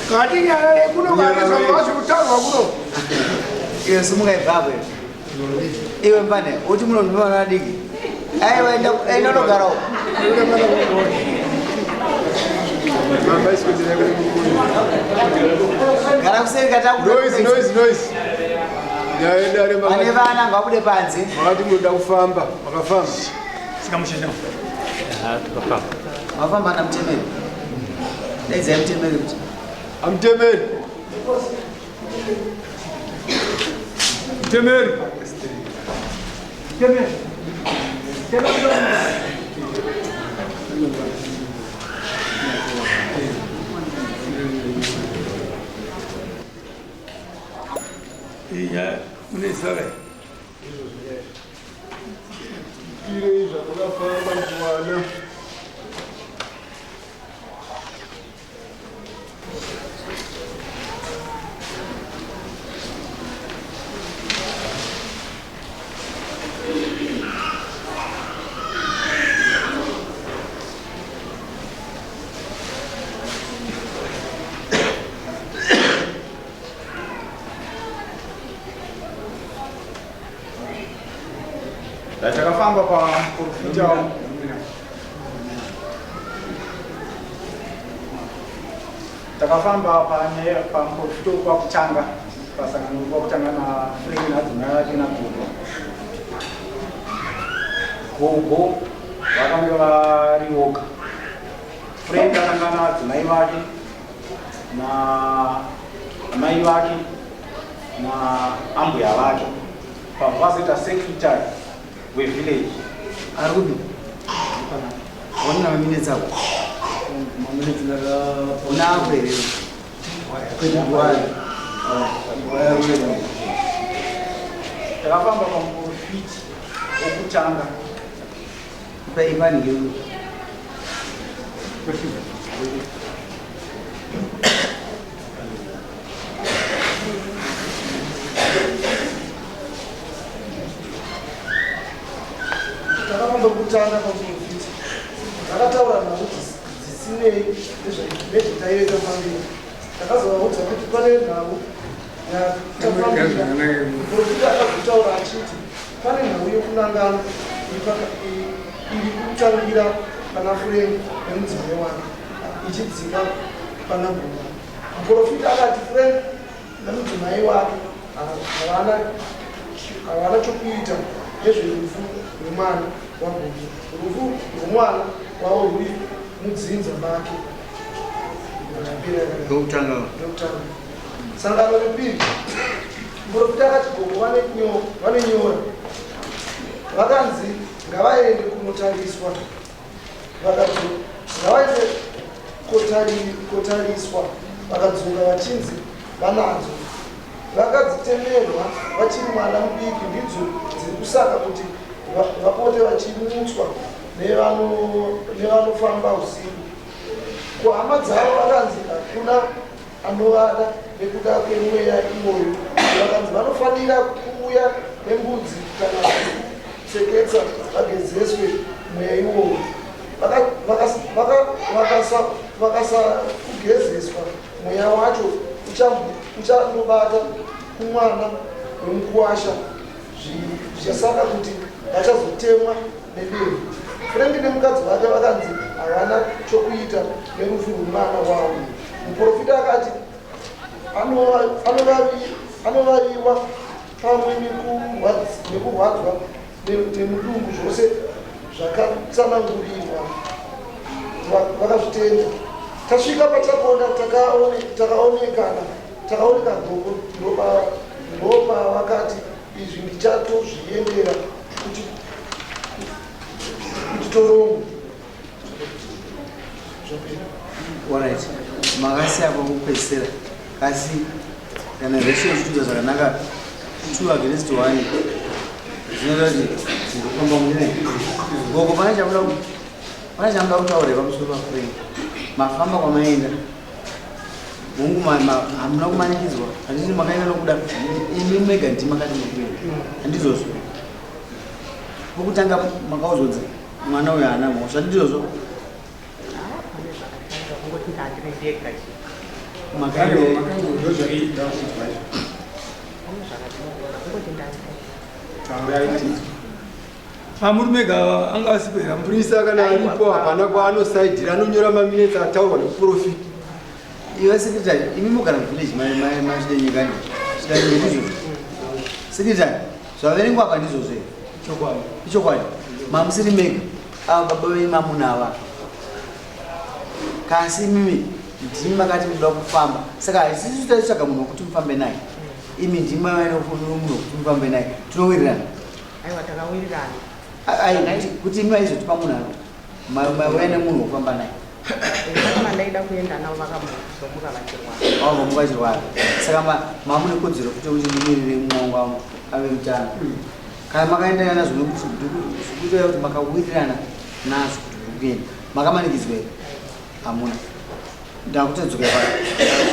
Kati nyaya yekuno varizvavazi kutaurwa kuno. Iwe simuka ibvapo iwe. Iwe mbane, uti munozvima vana vadiki. Aiwa enda enda unogara uko. Gara kuseri katakuda. Noise, noise, noise. Nyaya yedare Vane vana ngavabude panze. Makati munoda kufamba, makafamba. Mafamba na mutemeri. Daidzai mutemeri kuti. Amutemeri. Mutemeri. Mutemeri. Inyaya munesara Pirei zvatakafamba kuwana. Takafamba pamuprofita takafamba panyaya pamuprofita wekutanga pasangano kwakutanga nafrank nadzimai vake nagogo gogo vakange vari voga frank akanga nadzimai vake naamai vake naambuya vake pabva vazoita secretary wevillage Ari kupi? Ona maminetsi ako. Unako here? Kwete bwaya. Bwaya ruwe. Takafamba pamuprofiti wokutanga. Ipa ipani ngewe. Takafamba kutanga pamuprofita takataura nhau dzisinei nezvataive tafambira. Takazovaudza kuti pane nhau yatafambira. Muprofita akazotaura achiti pane nhau yekunangana iri kutangira pana Frank nemudzimai wake ichidzika pana Guma. Muprofita akati Frank nemudzimai wake havana chokuita nezverufu rwemwana waGumi. Rufu rwemwana wavo rwuri mudzinza make. Ndokutanga. Ndokutanga. Sangano repiri. Muprofita akati gogo vane nyora. Vakanzi ngavaende kunotariswa. Ngavaende kotariswa vakadzoka vachinzi vanadzo. Vakadzitemerwa vachiri mwana mudiki ndidzo dziri kusaka kuti vapote vachimutswa nevanofamba usiku. Kuhama dzavo vakanzi hakuna anovada nekuda kwemweya iwoyo. Vakanzi vanofanira kuuya nembudzi kana kutseketsa vagezeswe mweya iwoyo. Vakasakugezeswa mweya wacho uchandobata kumwana wemukuwasha zvichasaka kuti vachazotemwa nedemo. Frank nemukadzi wake vakanzi havana chokuita nerufu rwemwana wavo. Muprofita akati anovaviwa pamwe nekurwadzwa nemudumbu zvose zvakatsanangurirwa vakazvitenda. Tasvika pachakonda takaonekana takaoneka gogo ndopavakati izvi ndichatozviendera kuchitorongo. Alright. Makasiya kwekupedzisira. Kasi kana ratio ichituta zvakanaka 2 against 1 zvinoita kuti kufamba mune gogo. Pane chamuda, pane chamuda kutaura pamusoro paFrank? Mafamba kwamaenda, hongu, hamuna kumanikidzwa, handiti? Makaenda nokuda imi mega, ndimi makati mukuenda, handizvozvo? Pokutanga makauzodza mwana uyu haana mhosva, handizvozvo? Pane zvakatanga kungoti ndandiri ndega chi. Makaenda. Ndozvaida kuitwa. Pane zvakatanga kungoti ndandiri. Pamurume gava anga asipo here? Mupurisa kana aripo, hapana kwaanosaidhira, anonyora maminutes ataurwa nemuprofita. Iwe secretary, imi mugara muvillage maChidenyika, Chidanyika, ndizvozvo? Secretary, zvaverengwa apa ndizvozvo here? Chokwadi. Ichokwadi. Mamusiri mega, ava baba venyu mamunava, kasi imimi ndimi makati munoda kufamba. Saka haisisi taitsvaga munhu wekuti mufambe naye, imi ndimi maiva munhu wekuti mufambe naye. Tinowirirana? Aiwa, takawirirana. Ai, kuti imi maizotipa munhu ano mauya nemunhu wekufamba naye. Saka ndaida kuenda navo, vakazomuka vachirwara. Wavomuka vachirwara. Saka mamune kodzero futi yekuti ndimirire mumwe wangu ave mutano. Kana makaenderana nazvo, nekuti zvikutoya kuti makawirirana nazvo kuti muri kuenda, makamanikidzwa here? Hamuna. Ndakutodzoka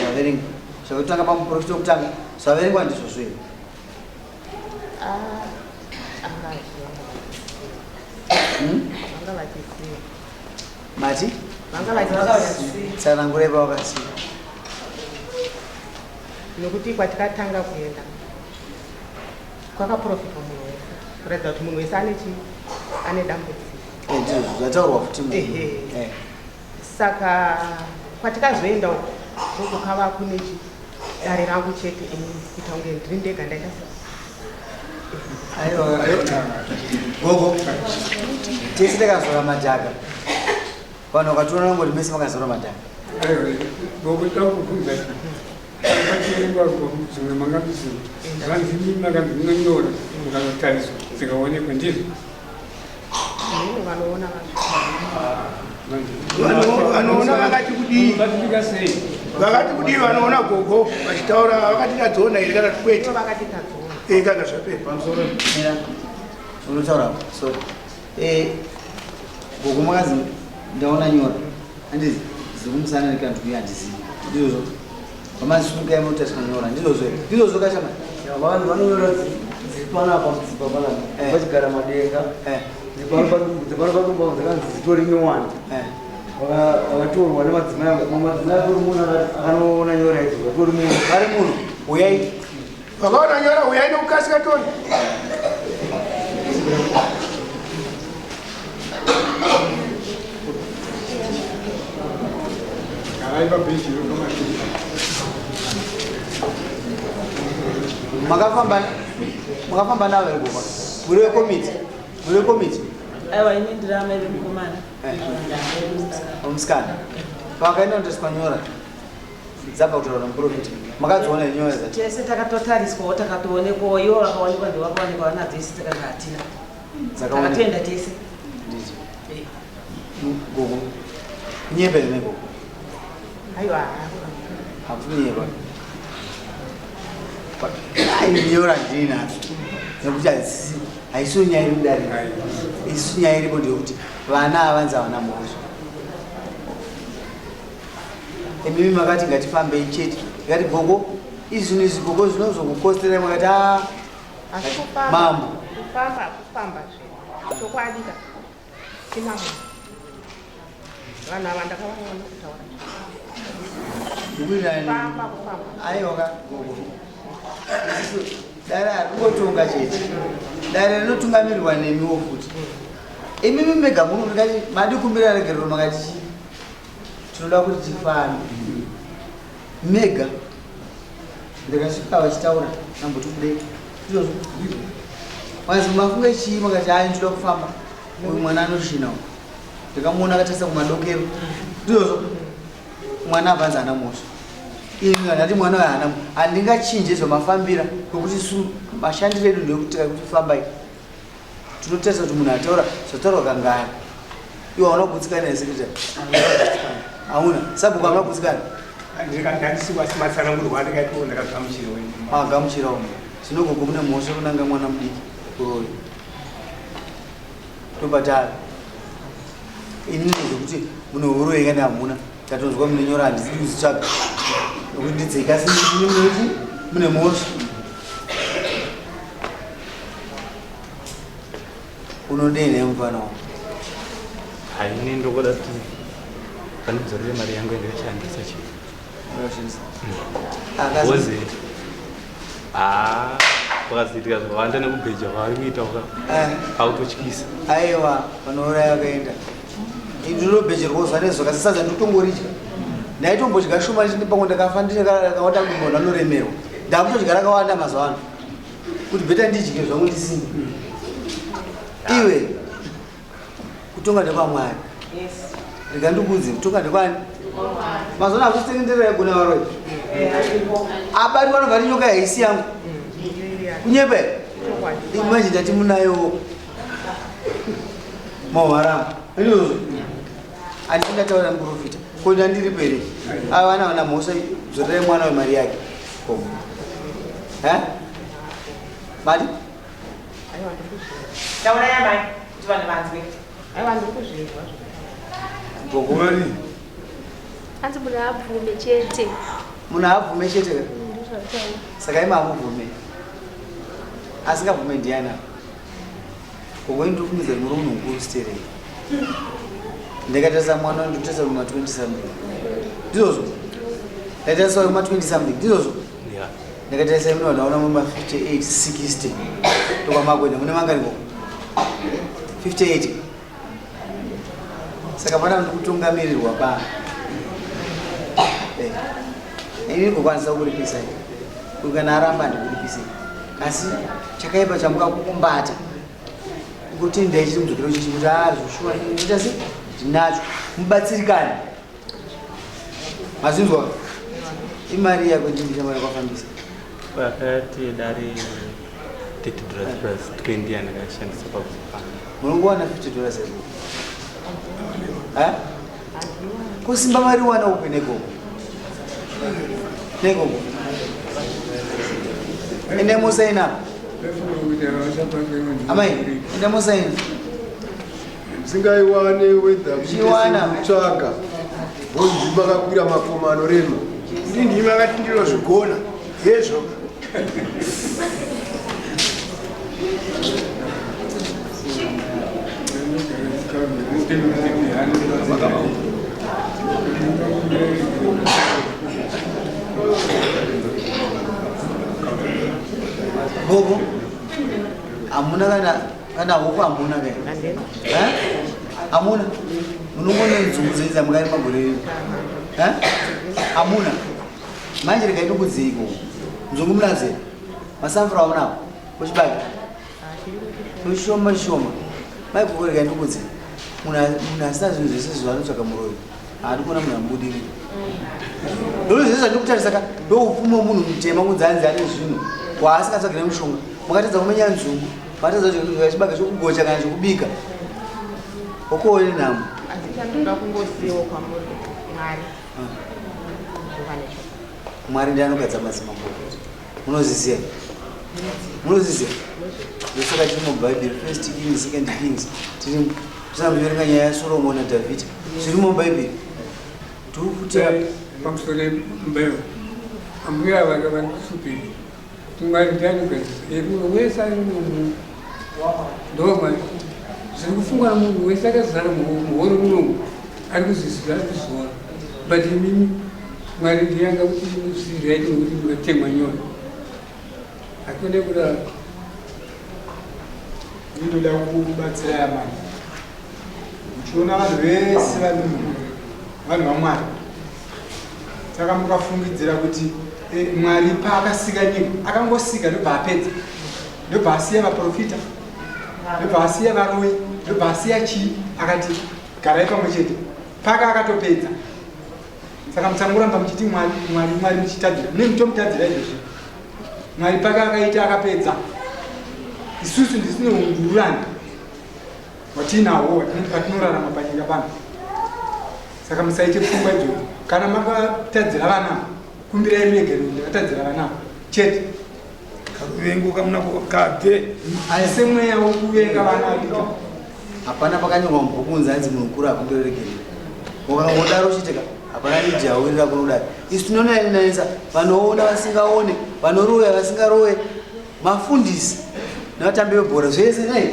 zvaverengwa zvakutanga pamuprofita wekutanga, zvaverengwa ndizvozvo here? Anga vanga vachisiya. Mati? Vanga vachisiya. Tsanangurai pavakasiya. Nokuti kwatikatanga kuenda kwakaprofitwa munhu wese, kuratidza kuti munhu wese ane chi ane dambudziko. Eh, ndizvo zvataurwa futi Ehe. Saka kwatikazoenda uko ndokukava kune chi dare rangu chete, ini kuita kunge ndiri ndega ndaita se. Aiwa gogo, tese takazora madhaka, vanhu vakationa ngoti mese makazora madhaka. Aiwa gogo, takubvunza pachiverengwa zvimwe manga musina, zvanzi makanzi munonyora mukanotariswa dzikaonekwa, ndizvo? Zvino vanoona vacho. Vanoona vakati kudii? Batika sei? Vakati kudii vanoona, gogo, vachitaura? Vakati tadziona here kana kwete? Ivo vakati tadziona. E, kana zvapera. Pamusoro, mira, unotaura, sorry. Gogo, makazi ndaona nyora, handizi zikumusana nekantu uye handizivi, ndizvozvo? Vamazisukai munotariswa nyora, ndizvozvo here? Ndizvozvo kachama? Vanhu vanonyora dziri panapa mudzimba panapa. Vachigara madenga. Dzepano padumba dzakanzi dzitori nyowani. Vakatorwa nemadzimai, madzimai atori munhu akanoona nyora idzo, vatori munhu. Vari munhu, uyai. Vakaona nyora, uyai nokukasika toni. Garai pabhenji ropamashure. Makafamba, makafamba navo here gogo? Muri wekomiti, muri wekomiti? Aiwa, ini ndiri amai vemukomana. Omusikana pakaenda kunotariswa nyora dzabva kutaura nomuprofita, makadziona here nyora dzacho? Tese takatotariswawo, takatoonekwawo. Ivo vakaonekwa, ndovakaonekwa vanadzo, isi takanga hatina. Dzakaonekwa. Takatoenda tese. Ndizvo gogo, kunyepa here negogo? Aiwa. Hakunyepa. Ai, nyora ndinadzo, nekuti haisiyo nyaya iri mudariro. Isu nyaya iripo ndeyekuti vana havanzi havana mhosva. Imimi makati ngatifambei chete. Ndikati gogo, izvi zvinhu izvi gogo zvinozokukositerai, makati a. Asi kufamba Mambo. Kufamba kufamba zve chokwadi ka sina munhu, vanhu ava ndakavaona kutaura. Kufamba kufamba. Aiwa gogo, dare haringotonga chete, dare rinotungamirirwa nemiwo futi. Imimi mega muno ndikati madikumbira regerero, makati chii? Tinoda kuti tifambe mega. Ndikasvika vachitaura namboti kudei, izvozvo mazi mafunge chii? Makati hai, ndinoda kufamba, uyu mwana anoshina uyu. Ndikamuona akatarisa kumadokero, ndizvozvo? Mwana abvanzi haana mhosva. Ini ndati mwana uyu haana, handingachinje zvamafambira, nokuti su mashandiro edu ndeyekuti kuti fambai, tinotarisa kuti munhu ataura zvataurwa kangani. Iwe hauna kugutsikana here, secretary? Hauna? Sabhuku, hauna kugutsikana? Ndandisikwasi matsanangurwa andikaitwa ndakagamuchira. Magamuchirawo. Zvino gogo mune mhosva kunanga mwana mudiki kuroyi. Tobhadhara. Inini zvekuti mune huroyi kana hamuna tatonzwa mune nyora handisi kuzvitsvaga. Nokuti ndidzeka asi mune mune mhosva. Unodei naye mufana wangu? Haini ndokuda kuti vandidzorere mari yangu yandakashandisa chii. Akazi. Ah, kwakazoitika zvakawanda nekubheja kwavari kuita uka. Autotyisa. Aiwa, vanouraya vakaenda. Ndinobhejerwa zuva nezuva kasi sadza ndinotongoridya. Ndaitombodya shoma chini pamwe ndakafa ndakawanda kumbo ndanoremerwa. Ndakutodya rakawanda mazuva ano. Kuti beta ndidye zvangu ndisina. Iwe kutonga ndekwaMwari. Yes. Rega ndikuudze kutonga ndekwani? Mazuva ano hakusitengenderera yegona varoyi. Abati vanobva ti nyoka haisi yangu. Kunyepa here? Imagine ndati munayo mahwarama. Izvozvo. Handiti ndataura muprofita. Ko ndandiripo here? Ava vana vana mhosva dzorerai mwana wemari yake. Ko. Eh? Mari? Aiwa ndikuzvinzwa. Taurai amai kuti vanhu vanzwe. Aiwa ndikuzvinzwa. Gogo. Hanzi munhu abvume chete. Munhu abvume chete. Ndozvataura. Saka imi hamubvume. Asingabvume ndiani apa? Gogo ini ndikufungidzira kuti muri munhu mukuru sterei. Ndakatarisa mwana wangu ndotarisa kuma 20 something. Ndizvozvo. Ndatarisa kuma 20 something. Ndizvozvo. Yeah. Ndakatarisa imi ndaona muma 58 60. Ndokwamakuenda mune mangani gogo? 58. Saka pana ndikutungamirirwa ba. Eh. Ini ndikukwanisa kukuripisa. Kana aramba ndikuripisei. Asi chakaipa chamukakukumbata. Kuti ndaichiri mudzokero chichi kuti ah zvoshuwa ndinoita se ndinacho mubatsirikane. Mazinzwa? Imari yako ndini chamari kwafambisa. Vakati dare 30 dollars plus 20 yandakashandisa pakufamba. Munongowana 50 dollars here? Eh? Kusimba mari wana upi negogo? Negogo. Ende musaina. Amai, ende musaina. Singaiwane whether Chiwana. kutsvaga bonzi makakwira makomo anorema. Ndini vakati ndinozvigona. Hezvo. Gogo. Hamuna kana kana huku hamuna kai. Eh? Hamuna. Munongone nzungu dzenyu dzamukarima gore rino. Eh? Hamuna. Manje regai ndikudzei gogo. Nzungu munadzo here? Masunflower munawo? Kuchibage? Tushoma shoma. Mai gogo regai ndikudzei. Munhu asina zvinhu zvese zvaanotsvaka muroyi. Haadi kuona munhu amubudirira. Ndozvo zvese zvandikutarisa ka ndoupfuma munhu mutema kunzi hanzi ane zvinhu waasingatsvagire mushonga. Makatadza kumenya nzungu, makatadza kudya chibage chokugocha kana chokubika. Okoone nhamo. Asi chandoda kungosiwo kwamuri Mwari. Ndova necho. Mwari ndiye anogadza madzimambo. Munoziziya? Munoziziya? Ndosaka tiri mubhaibheri First Kings, Second Kings. Tiri tisina kuverenga nyaya yaSolomon naDhavhidhi. Zviri mubhaibheri. Tiri kuti pamusoro mbeu ambuya vanga vari kusupiri Mwari ndianogadzisa munhu wese ari munhu ndo Mwari zviri kufungwa namunhu wese akazara muhoro munomu ari kuzviziva ari kuzviona but imimi Mwari ndiye anga kuti zvisiri right nekuti mukatemwa nyora hakuna kudaro. Ndinoda kubatsira yamani uchiona vanhu vese vari vanhu vaMwari saka mukafungidzira kuti Mwari paakasika nyika akangosika ndobva apedza ndobva asiya vaprofita ndobva asiya varoyi ndobva asiya chii akati garai pamwe chete paka akatopedza saka musangoramba muchiti Mwari Mwari Mwari muchitadzira mune mutomutadzira izvozvi Mwari paka akaita akapedza isusu ndisine undururani hwatiinahwo patinorarama panyika pano saka musaite pfungwa idzodzo. Kana makatadzira vana, kumbirai ruregerero ndakatadzira vana chete. Karuvengo kamunako kabve. Haise mweya wokuvenga vana adika. Hapana pakanyorwa mubhuku kunzi hanzi munhu mukuru akumbira ruregerero. Ukangodaro uchiteka hapana lidi yawirira kunodai. Isu tinonainanisa vanoona vasingaone, vanoroya vasingaroye, mafundisi nevatambi vebhora zvese nei.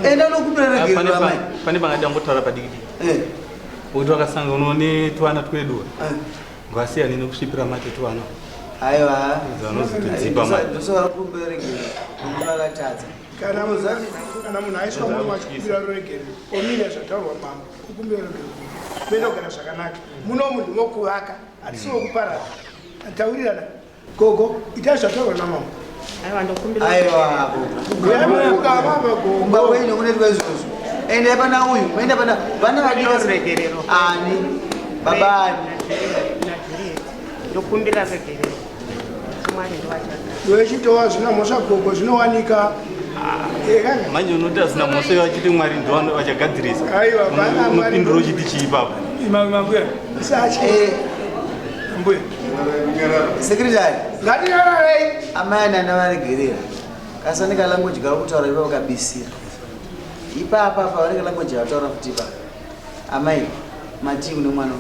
Enda unokumbira ruregerero amai. Pane pangada ngotaura padiki diki. Eh. Kuti wakasangana netwana twedu. Ngasiyane nekusvipira mate twana. Aiwa. Vanozotodzipa mate. Ndosaka kumbira ruregerero. Munhu akatadza. Kana kana munhu aiswa munhu achikumbira ruregerero, omira zvataurwa mambo, okumbira ruregerero. Kuenda kugara zvakanaka. Muno munhu wokuvaka, hatisi wokuparadza. Taurirana. Gogo, itai zvataurwa namambo. Aiwa ndokumbira. Aiwa gogo. Kumba kwenyu kunoitwa izvozvo. Endai pana uyu, moenda pana vana vadiki. Ruregerero. Ani? Baba ani? Ndokumbira ruregerero. Mwari ndovachagara. Wechitowa zvina mhosva gogo zvinowanika. Manje unoti asina mhosva ivo achiti Mwari ndiwo vachagadzirisa. Aiwa, pana Mwari. Unopindura uchiti chii ipapo? Mbuya. Usatye. Mbuya. Secretary. Ngatinyararei. Amai nana varegerera. Kasani ka language kari kutaura ipapo kabisira. Ipapa apa vanenge language yataura futi ipapa. Amai, matii kune mwana.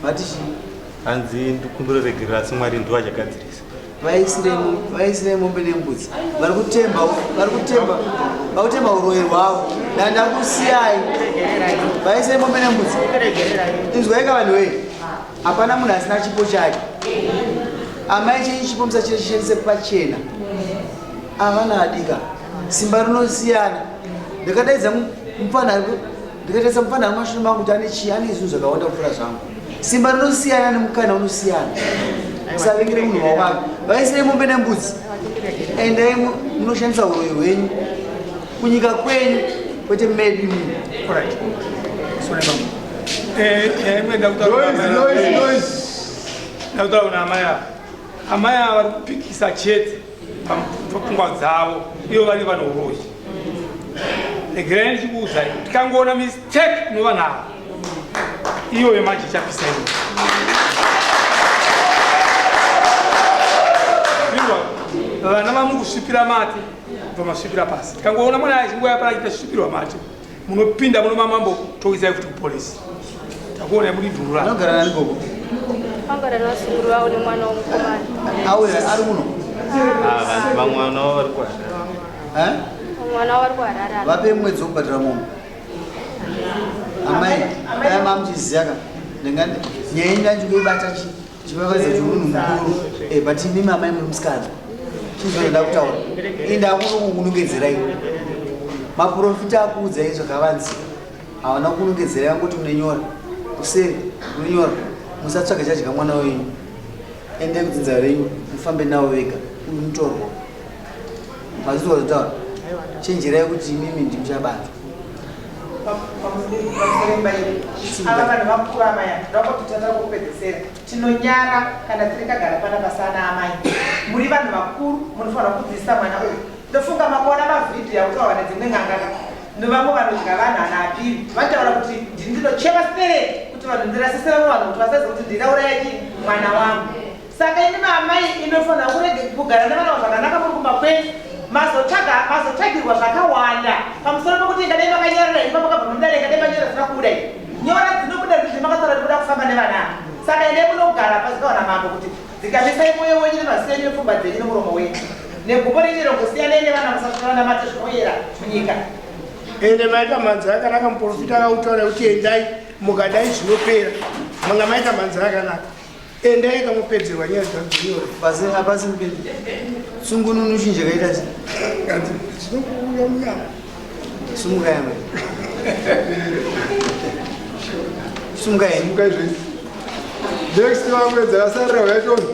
Vati chii? Hanzi ndikumbira ruregerero asi Mwari ndiwo vachagadzirisa. Vaisirei mombe nembudzi. Vari kutemba, vari kutemba, vari kutemba uroyi rwavo. Ndandakusiyai. Vaisirei mombe nembudzi. Inzwai ka vanhu wee. Hapana munhu asina chipo chake. Amai chenyu chipo musachishandise pachena. Avana adika. Simba rinosiyana. Ndakadaidza mupfana ndikatarisa mupfana wemashure mangu kuti ane chii ane zvinhu zvakawanda kupfuura zvangu. Simba rinosiyana nemukana unosiyana. Musavengere munhu wawake. Vaisirei mombe nembudzi. Endai munoshandisa uroyi hwenyu kunyika kwenyu kwete medu imimi. Alright. Sorry mama. Noise, noise. Ndakutaura kuna amai ava. Amai ava vari kupikisa chete pafungwa dzavo ivo vari vanhu uroyi. Regerai ndichikuudzai, tikangoona mistake inova navo iyoyo manje ichapisa iyoyo. Inzwa, vana vamukusvipira mate kubva masvipira pasi. Tikangoona mwana achingoya pana achiita svisvipirwa mate, munopinda muno mamambo toisai futi kupolisi. Takuonai muri dhurura. Anogara nani gogo? Angara nevazukuru vavo nemwana womukomana. Auya ari muno. Vamwe vana vavo vari kuHarare. Eh? Mwana wavo ari kuHarare. Vape mwedzi wokubhadhara mombe. Amai, dai mamuchiziva ka. Ndinga nyaya yenyu ndandingoibata chi chivakaza kuti munhu mukuru. Eh, but imimi amai muri musikana. Chinhu ndoda kutaura. Ini ndakunokunongedzerai. Maprofita akuudzai zvakavanzika. Havana kunongedzerai vangoti mune nyora. Kuseri mune nyora. Musatsvaga chadya mwana wenyu. Endai kudzinza renyu mufambe navo vega. Uyu mutorwa. Mazvinzwa zvataura? Chenjerai kuti imimi ndimuchabatwa. Ava vanhu vakuru amai ava ndoda kuti tatanga kupedzesera. Tinonyara kana tiri kagara pana pasana amai. Muri vanhu vakuru munofanira kudzidzisa mwana uyu. Ndofunga makaona mavhidhiyo akutaurwa nedzimwe n'anga ka. Nevamwe vanodya vanhu ana apiri vanotaura kuti ndini ndinochema stereki kuti vanhu ndirasise vamwe vanhu kuti vasaziva kuti ndirauraya chii mwana wangu. Saka imi maamai inofanira kurege kugara nevana zvakanaka muri kumba kwenyu. Mazotsvaga mazotsvagirwa zvakawanda pamusoro pekuti ingadai makanyarara imba makabva mudare ingadai manyora dzisina kubuda iyi. Nyora dzinobuda ndizvo makataura kuti kuda kufamba nevana ava. Saka endai munogara pasi kawana mambo kuti dzikamisai mwoyo wenyu nemaziso enyu nepfungwa dzenyu nemuromo wenyu. Negumbo renyu iro ngosiyanai nevana musasvika vanamate zvinoyera munyika. Ende maita mhanza yakanaka muprofita akautaura kuti endai mukadai zvinopera. Manga maita mhanza yakanaka. Endai kamupedzerwa nyaya dzangu. Pasi apasi mupindi. Sungununu chinje kaita sei? Zvinokuuya munyama. Sumukai amai. Sumukai. Sumukai zvenyu. Next vamwe dzakasarira uyatoni.